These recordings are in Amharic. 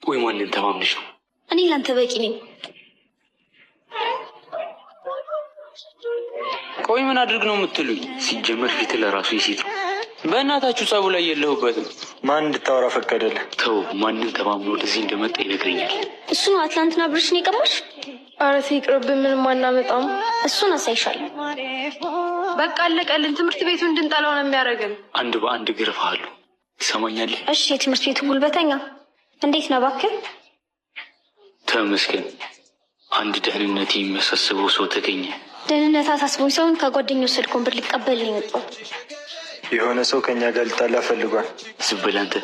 ቆይ ማንን ተማምነሽ ነው? እኔ ላንተ በቂ ነኝ። ቆይ ምን አድርግ ነው የምትሉኝ? ሲጀመር ፊት ለራሱ የሴት ነው። በእናታችሁ ጸቡ ላይ የለሁበትም። ማን እንድታወራ ፈቀደልህ? ተው፣ ማንን ተማምኖ ወደዚህ እንደመጣ ይነግረኛል። እሱ ነው አትላንትና ብርሽን የቀማሽ? ኧረ ተይ ይቅርብን፣ ምንም አናመጣም። እሱን አሳይሻለሁ። በቃ አለቀልን። ትምህርት ቤቱ እንድንጠላው ነው የሚያደርገን። አንድ በአንድ ግርፍሃለሁ። ትሰማኛለህ? እሺ፣ የትምህርት ቤቱ ጉልበተኛ እንዴት ነው እባክህ? ተመስገን፣ አንድ ደህንነት የሚያሳስበው ሰው ተገኘ። ደህንነት አሳስቦኝ ሰውን ከጓደኛው ስልኩን ብር ሊቀበል ነው የመጣው። የሆነ ሰው ከኛ ጋር ሊጣላ ፈልጓል። ዝም በል አንተ።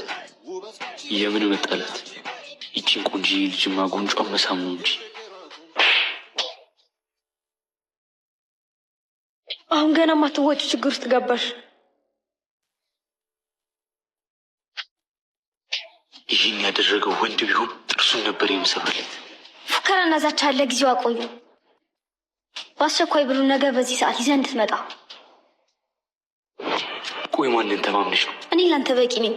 የምን መጣላት? ይቺን ቆንጆዬ ልጅማ ጉንጯን መሳም ነው እንጂ። አሁን ገና ማትወጪው ችግር ውስጥ ገባሽ። ይህን ያደረገው ወንድ ቢሆን ጥርሱን ነበር የምሰብርለት። ፉከራና ዛቻ አለ። ጊዜው አቆዩ። በአስቸኳይ ብሩ ነገ በዚህ ሰዓት ይዘህ እንድትመጣ። ቆይ ማንን ተማምነሽ ነው? እኔ ላንተ በቂ ነኝ።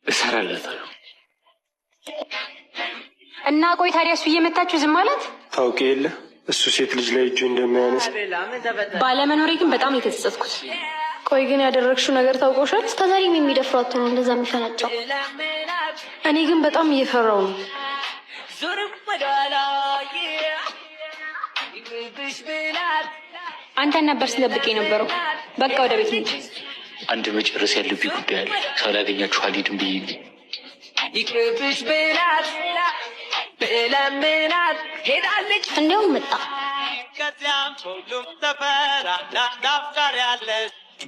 እሰራለታለሁ። እና ቆይ ታዲያ እሱ እየመታችሁ ዝም ማለት? ታውቂ የለ እሱ ሴት ልጅ ላይ እጁ እንደሚያነሳ። ባለመኖሬ ግን በጣም የተጸጸትኩት። ቆይ ግን ያደረግሽው ነገር ታውቆሻል? እስከዛሬም የሚደፍሯት ነው እንደዛ የሚፈነጨው። እኔ ግን በጣም እየፈራው ነው። አንተን ነበር ስጠብቅ የነበረው። በቃ ወደ ቤት እንሂድ። አንድ መጨረስ ያለብኝ ጉዳይ አለ። ሳላገኛችሁ አልሄድም ብዬ ነው። ይቅርብሽ ብላት ብለምናት ሄዳለች። እንዲያውም መጣ። ከዚያም ሁሉም ሰፈር አንዳንድ አፍቃሪ አለ፣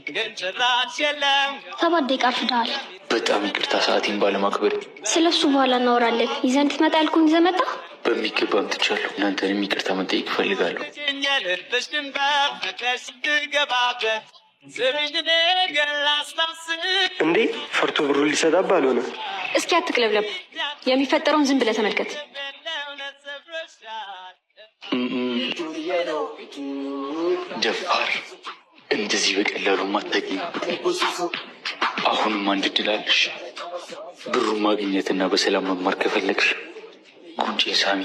ግን ጭራሽ የለም። 7 ደቂቃ አርፍደሃል። በጣም ይቅርታ ሰዓቴን ባለማክበር። ስለ እሱ በኋላ እናወራለን። ይዘህ እንድትመጣ ያልኩህን ይዘህ መጣ። በሚገባ አምጥቻለሁ። እናንተንም ይቅርታ መጠየቅ እፈልጋለሁ። የልብሽ ድንበር ፍቅርሽ እንድገባበት ስምሽ ነገር ላስታውስ። እንዴ ፈርቶ ብሩን ሊሰጣብ አልሆነ። እስኪ አትቅለብለብ። የሚፈጠረውን ዝም ብለህ ተመልከት። ደፋር፣ እንደዚህ በቀላሉ አታገኝም። አሁንም አንድ እድል አለሽ። ብሩን ማግኘትና በሰላም መማር ከፈለግሽ ጉንጬን ሳሚ።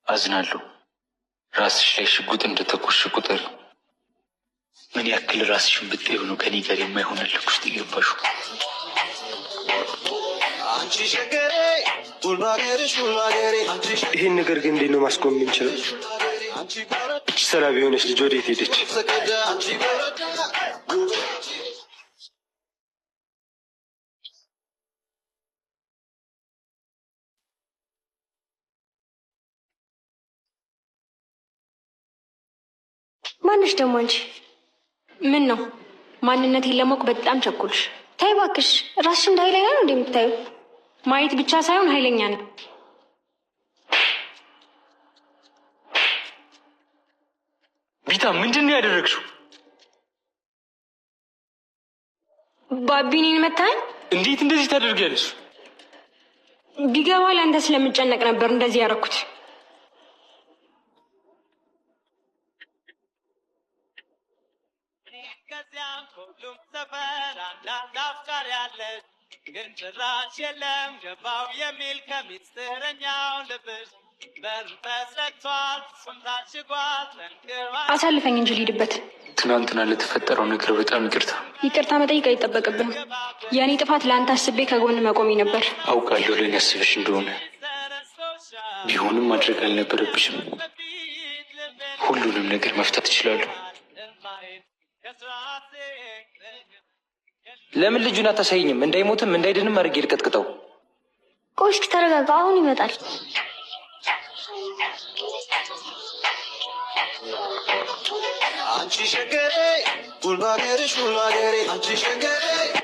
አዝናለሁ። ራስሽ ላይ ሽጉጥ እንደተኮስሽ ቁጥር ምን ያክል ራስሽን ብትይው ነው ከኔ ጋር የማይሆን እልክ ውስጥ የገባሽው? ይህን ነገር ግን እንዴት ነው ማስቆም የምንችለው? እቺ ሰላቢ የሆነች ልጅ ወዴት ሄደች? ማነሽ ደግሞ አንቺ? ምን ነው ማንነቴን ለማወቅ በጣም ቸኮልሽ? ተይ እባክሽ፣ ራስሽ እንደ ኃይለኛ ነው እንደምታዩ። ማየት ብቻ ሳይሆን ኃይለኛ ነኝ። ቢታ፣ ምንድን ነው ያደረግሽው? ባቢ እኔን መታኝ። እንዴት እንደዚህ ታደርጊያለሽ? ቢገባ ለአንተ ስለምጨነቅ ነበር እንደዚህ ያደረኩት። ከዚያም ሁሉም ሰፈር አንዳንድ አፍቃሪ አለ፣ ግን ጭራሽ የለም ገባው የሚል ከሚስጥረኛው ልብሽ። በር ተዘግቷል፣ እሱም ታሽጓል፣ ጠንክሯል። አሳልፈኝ እንጂ ልሂድበት። ትናንትና ለተፈጠረው ነገር በጣም ይቅርታ። ይቅርታ መጠየቅ አይጠበቅብህም። የእኔ ጥፋት ለአንተ አስቤ ከጎን መቆሜ ነበር። አውቃለሁ ለእኔ አስበሽ እንደሆነ፣ ቢሆንም ማድረግ አልነበረብሽም። ሁሉንም ነገር መፍታት እችላለሁ። ለምን ልጁን አታሳይኝም? እንዳይሞትም እንዳይድንም አድርጌ ልቀጥቅጠው። ቆይ እስኪ ተረጋጋ፣ አሁን ይመጣል።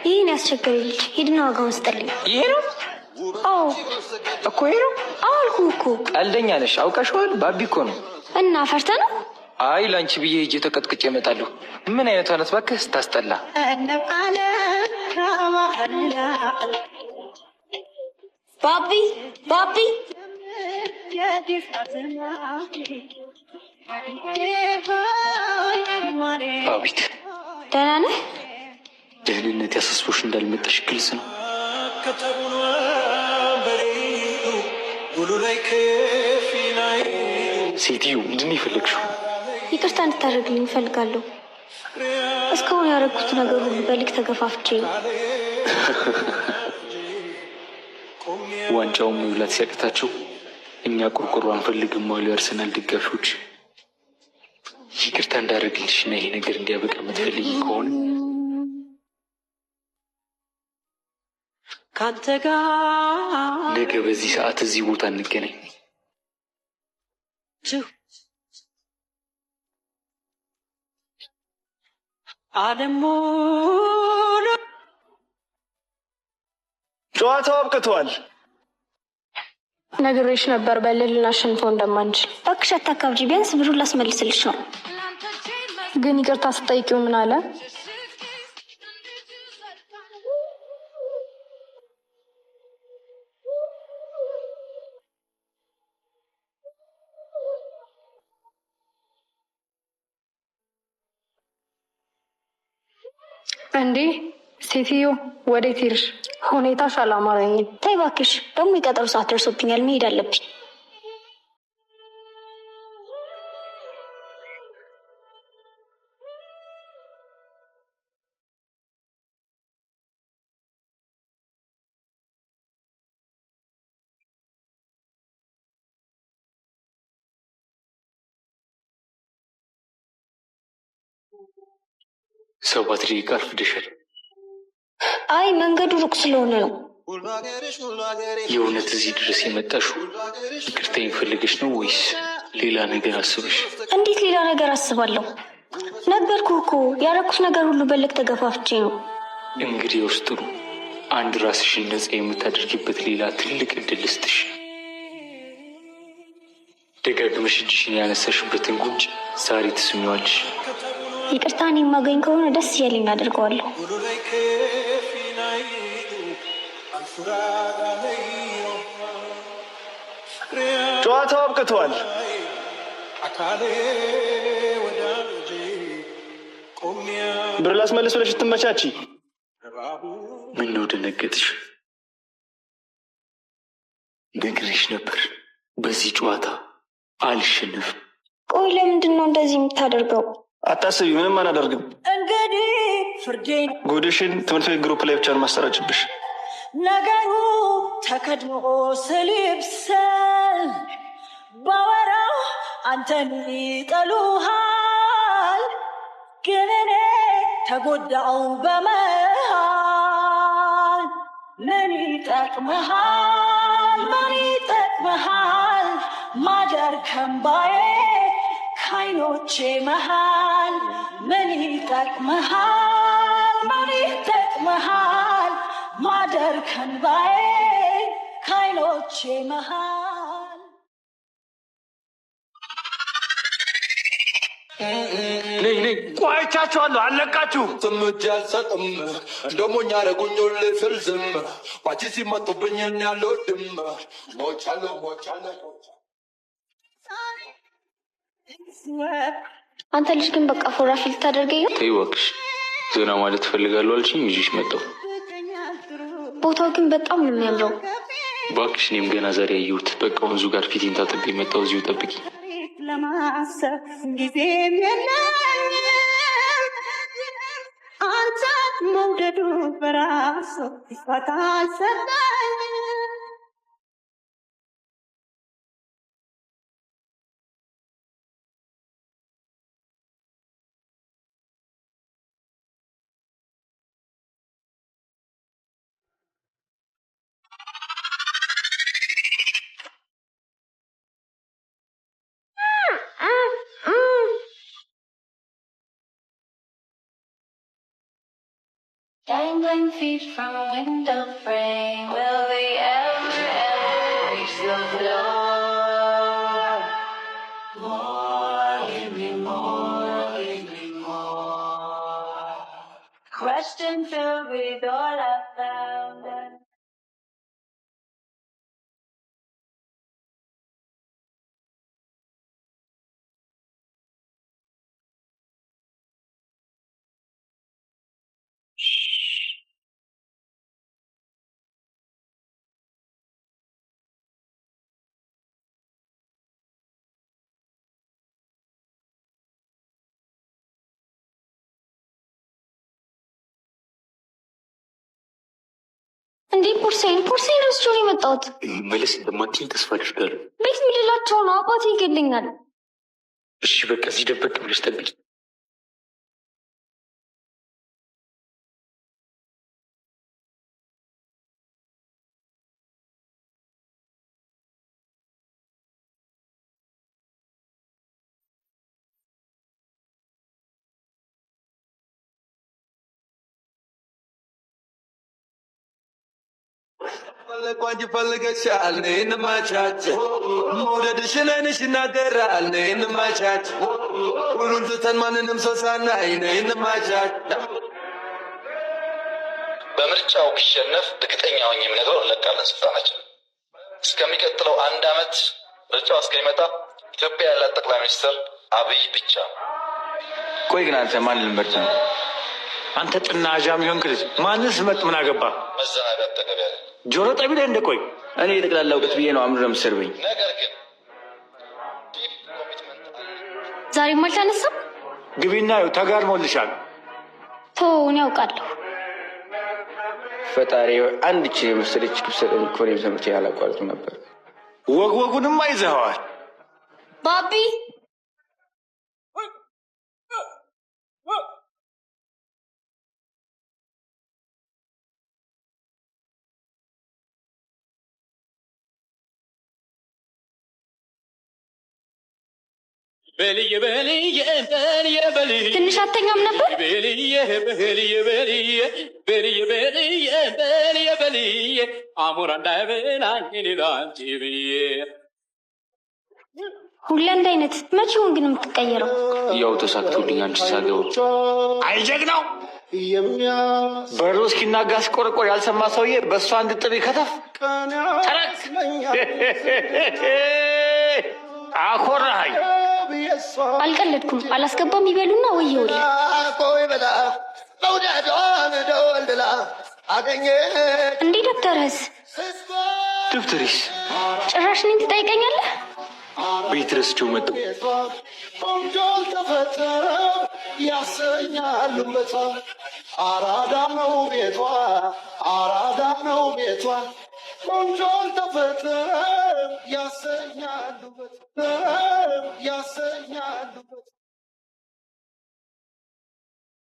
ይህን ያስቸገረኝ ልጅ ሂድና ዋጋውን ስጠልኝ። ይሄ ነው? አዎ እኮ ይሄ ነው። አዎ አልኩህ እኮ። ቀልደኛ ነሽ፣ አውቀሽዋል። ባቢ እኮ ነው። እና ፈርተህ ነው? አይ ለአንቺ ብዬ ሄጄ ተቀጥቅጬ እመጣለሁ። ምን አይነቷ ናት እባክህ፣ ስታስጠላ። ባቢ ባቢ፣ አቤት። ደህና ነህ? ደህንነት ያሳስቦሽ እንዳልመጣሽ ግልጽ ነው። ሴትዮ ምንድን ነው የፈለግሽው? ይቅርታ እንድታደርግልኝ እፈልጋለሁ። እስካሁን ያደረግኩት ነገር ሁሉ በልክ ተገፋፍቼ ነው። ዋንጫውን መብላት ሲያቅታቸው እኛ ቆርቆሮ አንፈልግም አሉ የአርሰናል ደጋፊዎች። ይቅርታ እንዳደረግልሽ እና ይሄ ነገር እንዲያበቃ የምትፈልጊ ከሆነ ካንተ ጋር ነገ በዚህ ሰዓት እዚህ ቦታ እንገናኝ። ዓለም ሙሉ ጨዋታው አብቅቷል። ነግሬሽ ነበር በእልህ ልናሸንፈው እንደማንችል። እባክሽ አታካብጂ። ቢያንስ ብሩን ላስመልስልሽ ነው። ግን ይቅርታ ስጠይቂው ምን አለ? እንዴ ሴትዮ ወዴት ሄድሽ? ሁኔታሽ አላማረኝም። ተይ እባክሽ፣ ደግሞ የቀጠሮ ሰዓት ደርሶብኛል፣ መሄድ አለብኝ። 7 ደቂቃ አርፍደሻል። አይ መንገዱ ሩቅ ስለሆነ ነው። የእውነት እዚህ ድረስ የመጣሽው ይቅርታ ፈልገሽ ነው ወይስ ሌላ ነገር አስበሽ? እንዴት ሌላ ነገር አስባለሁ? ነገርኩህ እኮ ያደረኩት ነገር ሁሉ በልክ ተገፋፍቼ ነው። እንግዲህ ጥሩ፣ አንድ ራስሽን ነፃ የምታደርጊበት ሌላ ትልቅ እድል ልስጥሽ። ደጋግመሽ እጅሽን ያነሳሽበትን ጉንጭ ዛሬ ትስሚዋለሽ። ይቅርታ እኔ የማገኝ ከሆነ ደስ እያለኝ አደርገዋለሁ። ጨዋታው አብቅቷል። ብር ላስመልስ ብለሽ ትመቻቺ። ምን ነው ደነገጥሽ? ነግሬሽ ነበር፣ በዚህ ጨዋታ አልሸነፍም። ቆይ ለምንድን ነው እንደዚህ የምታደርገው? አታስቢ፣ ምንም አናደርግም። እንግዲህ ፍርዴን ጉድሽን ትምህርት ቤት group ላይ ብቻ ነው ማሰራጭብሽ። ነገሩ ተከድኖ ስሊብሰል ባወራው አንተን ይጠሉሃል፣ ግን እኔ ተጎዳው በመሃል። ምን ይጠቅምሃል? ምን ይጠቅምሃል? ማደር ከንባዬ ከዓይኖቼ መሃል። ምን ይጠቅምሃል? ምን ይጠቅምሃል? ማደር ከንባዬ ከዓይኖቼ መሃል። ነይ ነይ፣ ቆይቻችኋለሁ፣ አለቃችሁ። እጅ አልሰጥም እንደሞኝ አረጉኝ ሁሌ ስል ዝም ባንቺ ሲመጡብኝ እኔ አልወድም ሞቻለሁ ሞቻለሁ። አንተ ልጅ ግን በቃ ፎራፊ ልታደርገኝ ነው። ተይ እባክሽ፣ ዘና ማለት እፈልጋለሁ አልሽኝ፣ ይዤሽ መጣሁ። ቦታው ግን በጣም ነው የሚያምረው። እባክሽ፣ እኔም ገና ዛሬ ያየሁት። በቃ ወንዙ ጋር ፊቴን ታጥቤ መጣሁ። እዚሁ ጠብቂ። ለማሰብ ጊዜም የለኝም። አንተ መውደዱ በራሱ ይፈታ አልሰጠኝም። Dangling feet from a window frame. Will they ever, ever reach the floor? More, give me more, give me more. Crushed and filled with all I found. እንዴ ቦርሳዬን ቦርሳዬን ረስቼው ነው የመጣሁት። መለስ እንደማትይኝ ተስፋ አድርጋለሁ። ቤት ምልላቸው ነው፣ አባቴ ይገለኛል። እሺ በቃ እዚህ ደበቅ ብለሽ ጠብቂ። ፈለኳንቺ ፈልገሻል እኔን ማቻች መውደድሽን ዓይንሽ ይናገራል እኔን ማቻች ሁሉን ትተን ማንንም ሰው ሳናይ እኔን ማቻች። በምርጫው ቢሸነፍ እርግጠኛ ሆኜ የምነግረው እንለቃለን ስልጣናችን። እስከሚቀጥለው አንድ ዓመት ምርጫው እስከሚመጣ ኢትዮጵያ ያላት ጠቅላይ ሚኒስትር አብይ ብቻ። ቆይ ግን አንተ ማን ልመርጥ ነው? አንተ ጥናዣም ይሆን ልጅ ማንስ መጥ ምን አገባ? መዘናጋት ተገቢ አይደለም። ጆሮ ጠቢ ላይ እንደ ቆይ እኔ የጠቅላላ እውቀት ብዬ ነው አምሮ የምትሰርበኝ። ነገር ግን ዛሬም አልተነሳም። ግቢና ይኸው ተጋድሞልሻል። ተወው፣ እኔ አውቃለሁ። ፈጣሪ ሆይ፣ አንድ ችን የመሰለች ብትሰጠኝ እኮ እኔም ትምህርቴን አላቋርጥም ነበር። ወግ ወጉንማ ይዘኸዋል። ባቢ በልዬ በልዬ በልዬ በልዬ ትንሽ አተኛም ነበር? በልዬ በልዬ በልዬ በልዬ በልዬ በልዬ በልዬ አሞራ እንዳይበላኝ እኔ ላንቺ ብዬ። ሁሌ አንድ አይነት። መቼ ይሆን ግን የምትቀየረው? ያው ተሳክቶልኝ አንቺ ሳገባ። አይጀግናው በሩ እስኪናጋ ሲቆረቆር ያልሰማ ሰውዬ በእሷ አንድ ጥሪ ከተፍ ተረክ አኮራኸኝ። አልቀለድኩም። አላስገባም ይበሉና ወየውልህ። እንዴ ደብተርህስ? ደብተሬስ ጭራሽ እኔን ትጠይቀኛለህ? ቤት ረስቼው መጣሁ። ቆንጆል ተፈጠረ ያሰኛሉ ውበቷ፣ አራዳ ነው ቤቷ፣ አራዳ ነው ቤቷ፣ ቆንጆል ተፈጠረ ያሰኛሉ ውበቷ ያሰኛሉ።